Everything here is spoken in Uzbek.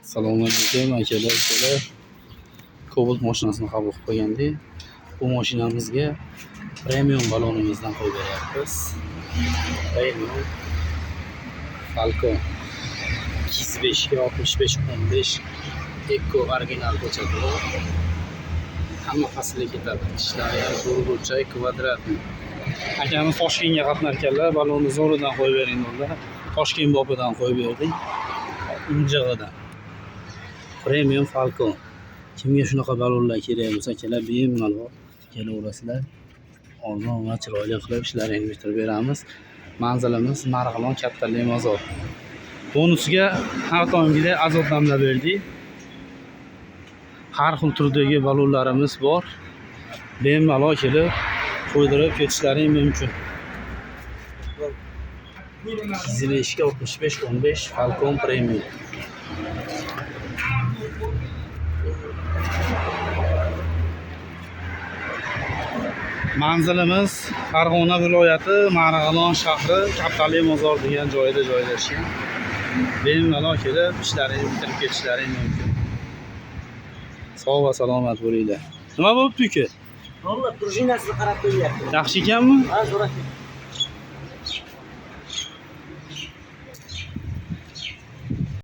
Assalomu alaykum akalar, ukalar. Cobalt mashinasini qabul qilib qo'ygandik. Bu mashinamizga premium balonimizdan qo'yib beryapmiz. Premium Falcon 205 ga 65 15 Eco original ko'chati. Hamma faslga ketadi. Ishlari ham to'g'ri burchak, kvadratni. Akamiz Toshkentga qatnar ekanlar, balonni zo'ridan qo'yib bering dedilar. Toshkent bobidan qo'yib berdik. Injig'idan. Premium Falcon. Kimga shunaqa balonlar kerak bo'lsa, akalar bemalol kelaverasizlar. Arzon va chiroyli qilib ishlaringni bitirib beramiz. Manzilimiz Marg'ilon Katta Limozor. Bonusga har doimgidek azot damlab berdik. Har xil turdagi balonlarimiz bor. Bemalol kelib qo'ydirib ketishlaring mumkin. 205 ga 65 15 Falcon Premium. Manzilimiz Farg'ona viloyati Marg'ilon shahri Kattali Mozor degan joyda joylashgan. Bemalol kelib ishlaringni bitirib ketishlaring mumkin. Sog' va salomat bo'linglar. Nima bo'libdi uka? Valla prujinasini qarab qo'yyapti. Yaxshi ekanmi? Ha, zo'r aka.